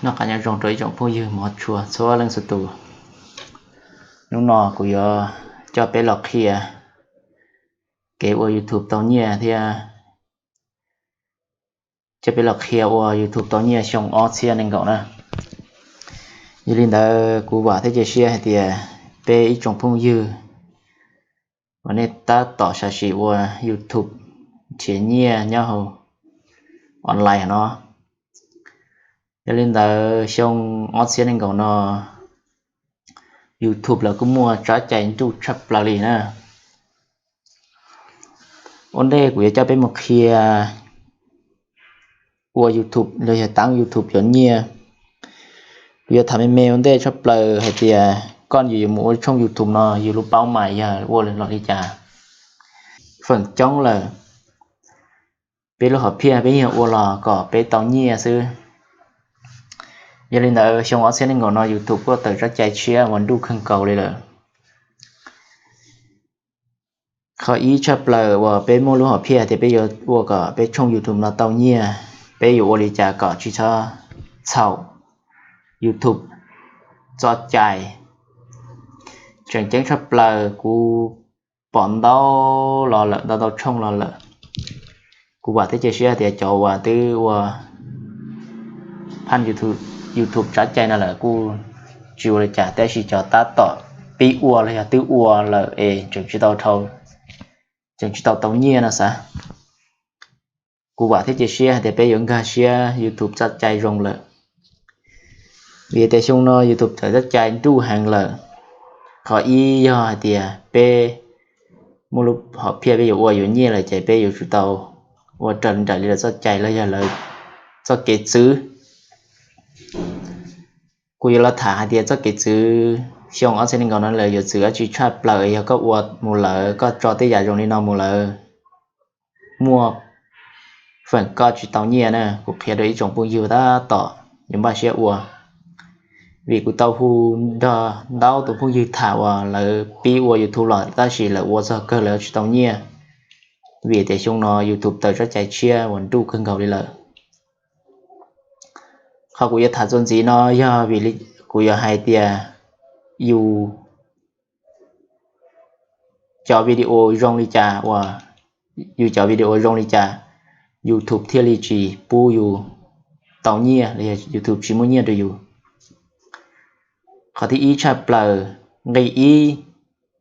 Noj qab nyob zoo rau ib tsoom phooj ywg hmov tshua txhua leej txhua tus. Hnub no kuv yuav coj peb los qhia kev ua YouTube tau nyiaj thiab coj peb los qhia ua YouTube tau nyiaj xyoo ob txhiab nees nkaum na. Yog li ntawd kuv vam thiab cia siab hais tias peb ib tsoom phooj ywg uas nej tab tom sam sim ua YouTube nrhiav nyiaj nyob hauv online no. Yog li ntawd xyoo ob txhiab nees nkaum no YouTube lawv kuj muaj tsab cai nruj tshaj plaws li na. Ua ntej kuv yuav coj peb mus qhia ua YouTube los yog taab YouTube cov nyiaj. Kuv yuav tham me me ua ntej tshaj plaws hais tias koj yuav mus ua tshooj YouTube no yus lub paub mas yog ua los li cas. Feem coob lawm peb lub hom phiaj peb yog ua los kom peb tau nyiaj xwb. Yog li ntawd xyoo ob txhiab nees nkaum no YouTube kuj tawm tsab cai tshiab uas nruj kawg nkaus li lawm. Qhov ib tshaj plaws uas peb muaj lub hom phiaj tias peb yuav ua kom peb tshooj YouTube no tau nyiaj, peb yuav ua li cas kom tsis txhob txhaum YouTube txoj cai. Tseem ceeb tshaj plaws kuv pom ntau los lawm, ntau ntau tshooj los lawm. Kuv vam thiab cia siab tias cov uas twb ua phaj YouTube tsab cai no lawm kuj tsis ua li cas, tab sis cov tab tom pib ua los yog twb ua lawm es tseem tsis tau dhau, tseem tsis tau tau nyiaj no xav. Kuv vam thiab cia siab hais tias peb yuav nkag siab YouTube txoj cai zoo lawm. Vim tias xyoo no YouTube txawm txoj cai nruj heev lawm. Qhov ib yog hais tias peb muaj lub hom phiaj peb yuav ua yuav nyiaj lawm ces peb yuav tsum tau ua raws nraim li lawv txoj cai los yog lawv txoj kev txwv. Kuv yuav los tham hais tias txoj kev txwv xyoo ob txhiab nees nkaum no lawv yuav txwv dab tsi tshaj plaws, yog koj ua mus lawm, koj tso tej yam zoo li no mus lawm, muaj feem koj tsis tau nyiaj na. Kuv qhia rau ib tsoom phooj ywg tab tom yuav npaj siab ua, vim kuv tau hu nrog ntau tus phooj ywg tham uas lawv pib ua YouTube los tab sis lawv ua txog kawg lawv tsis tau nyiaj, vim tias xyoo no YouTube tawm tsab cai tshiab uas nruj kawg nkaus li lawm. Qhov kuv yuav tham txuas ntxiv no yog vim kuv yuav hais tias yus cov video zoo li cas uas, yus cov video zoo li cas YouTube thiaj li tsis pub yus tau nyiaj los yog YouTube tsis muaj nyiaj rau yus. Qhov thib ib tshaj plaws, nqi ib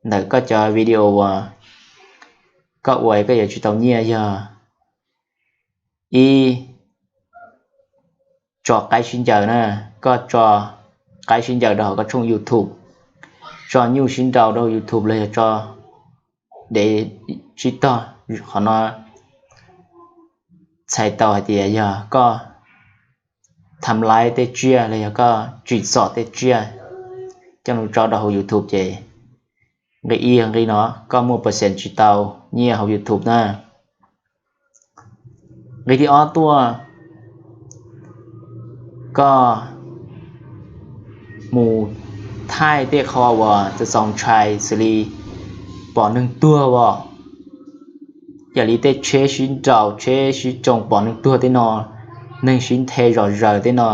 ntawm koj cov video uas koj ua koj yuav tsis tau nyiaj yog ib, tso qaib sib ncaws na. Koj tso qaib sib ncaws rau hauv koj tshooj YouTube, tso nyuj sib nraus rau YouTube los yog tso dev sib tog. Qhov no txhais tau hais tias yog koj tham laiv tej tsiaj los yog koj tsim txom tej tsiaj coj los tso rau hauv YouTube ces nqi ib yog nqi no koj muaj percent tsis tau nyiaj hauv YouTube na. Nqi thib ob tuaj, koj mus thaij tej qho uas txaus ntshai xws li pom neeg tuag os, yam li tej tsheb sib nraus, tsheb sib tsoo pom neeg tuag tej no, neeg sib nthe zom zaws tej no,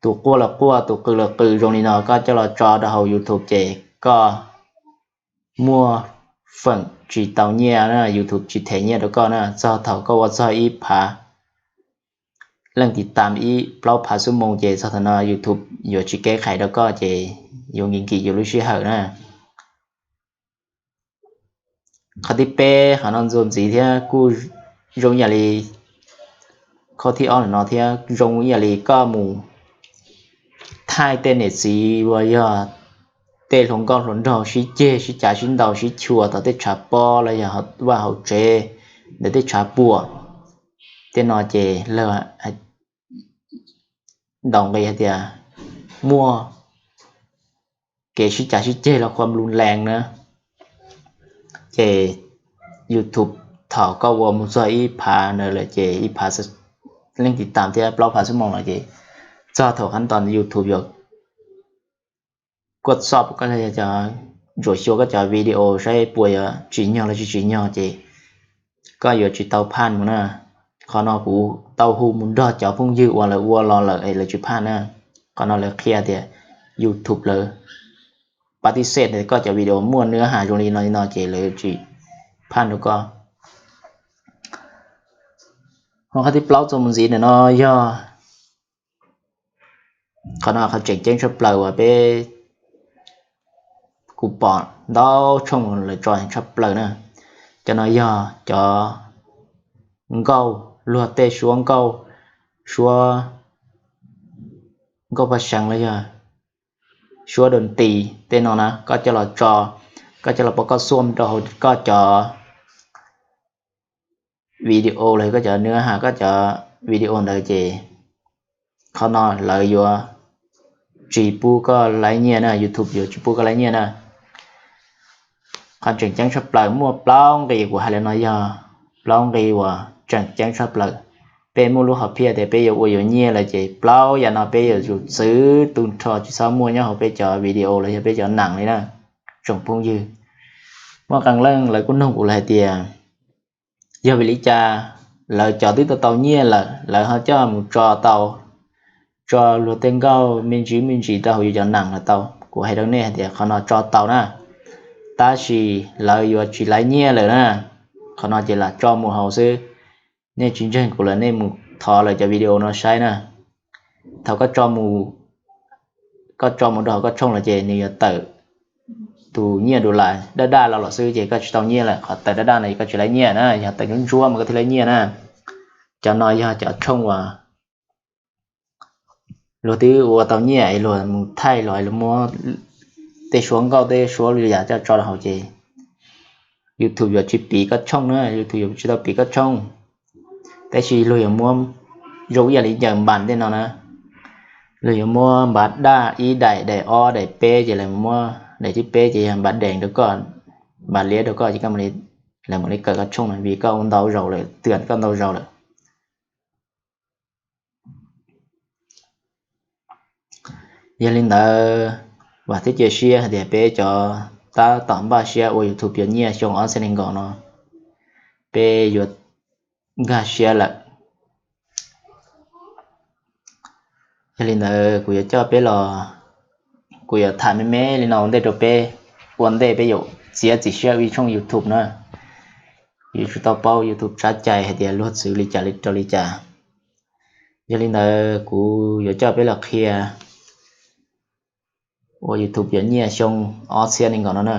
tus quaj los quaj, tus qw los qw zoo li no koj coj los tso rau hauv YouTube ces koj muaj feem tsis tau nyiaj na, YouTube tsis them nyiaj rau koj na. Txog thaum koj ua txog ib phav leej tiv tam, ib plaub phav xuab moos ces txog thaum no YouTube yuav tsis kev qhais rau koj ces yuav nkim nkim yus lub sij hawm na. Qhov thib peb, qhov no ntxuav ntxiv thiab kuj zoo yam li qhov thib ob no thiab, zoo yam li koj mus thaij tej niam txiv uas yog tej hluas nkauj hluas nraug sib ceg sib cav sib ntaus sib chua tom tej tshav pob los yog vaj hauv tsev, ntawm tej tshav puam tej no ces lawv ntaus nqi hais tias muaj kev sib cav sib ceg los khuam lus lees na. Ces YouTube thaum koj ua mus txog ib phav na lawm ces ib phav leej tiv tam thiab plaub phav xuab moos lawm ces txog thaum qhab tos YouTube yuav kuaj txoj puas koj cov, ntsuam xyuas koj cov video saib puas yuav tsim nyog los tsis tsim nyog ces koj yuav tsis tau phaj mus na. Qhov no kuv tau hu mus nrog cov phooj ywg uas lawv ua los lawm es lawv tsis phaj na. Qhov no lawv qhia tias YouTube lawv pab tib xej tias koj cov video muaj nws has zoo li no li no ces lawv tsis phaj rau koj. Ho qhov thib plaub txuas mus ntxiv ntawm no yog qhov no qhov tseem ceeb tshaj plaws uas peb kuv pom ntau tshooj lawv tso tshaj plaws na. Cov no yog cov nkauj, luag tej suab nkauj, suab nkauj paj seev los yog suab doo tis tej no na, koj coj los tso, koj coj los pov koj xuam rau hauv koj cov video los koj cov nws has koj cov video ntawd ces qhov no lawv yuav tsis pub koj laib nyiaj na, YouTube yuav tsis pub koj laib nyiaj na. Qhov tseem ceeb tshaj plaws muaj plaub nqi kuv hais li no yog plaub nqi uas tseem ceeb tshaj plaws. Peb muaj lub hom phiaj tias peb yuav ua yuav nyiaj lawm ces plaub yam no peb yuav tsum txwv tu nrho tsis txhob muaj nyob hauv peb cov video los yog peb cov nees li na. Tsoom phooj ywg, muaj qee leej lawv kuj nug kuv lawm hais tias yog vim li cas lawv cov twb tau tau nyiaj lawm lawv ho coj mus tso tau, tso luag tej nkauj me ntsis me ntsis rau hauv yus cov nees los tau. Kuv hais rau nej hais tias qhov no tso tau na, tab sis lawv yuav tsis laib nyiaj lawm na. Qhov no ces lam tso mus hauv xwb, nej tsis ntseeg kuv lawm nej mus thov lawv cov video no saib na. Thaum koj tso mus rau hauv koj tshooj lawm ces nws yuav tawm tus nyiaj du las daj daj los los xwb ces koj tsis tau nyiaj lawm. Qhov tawm daj daj no koj tsis laib nyiaj na, yog tawm ntsuab ntsuab mas koj thiaj laib nyiaj na. Cov no yog cov tshooj uas luag twb ua tau nyiaj es luag mus thaij los es luag muab tej suab nkauj tej suab li yam coj tso rau hauv ces YouTube yuav tsis piv koj tshooj na, YouTube yuav tsis tau piv koj tshooj. Tab sis luag yuav muab zoo ib yam li ncaws npas tej no na, luag yuav muab npav daj ib daim, daim ob, daim peb ces lawv muab daim thib peb ces yog npav dees rau koj, npav liab rau koj ces lawv mam li kawm koj tshooj na vim koj ua ntau zaus lawm, twb koj ntau zaus lawm. Yog li ntawd, vam thiab cia siab hais tias peb cov tab tom npaj siab ua YouTube yuav nyiaj xyoo ob txhiab nees nkaum no, peb yuav nkag siab lawm. Yog li ntawd kuv yuav coj peb los, kuv yuav tham me me li no ua ntej rau peb, ua ntej peb yuav txiav txim siab ua ib tshooj YouTube na. Yuav tsum tau paub YouTube tsab cai hais tias luag txwv li cas li rau li cas. Yog li ntawd kuv yuav coj peb los qhia ua YouTube yuav nyiaj xyoo ob txhiab nees nkaum no na.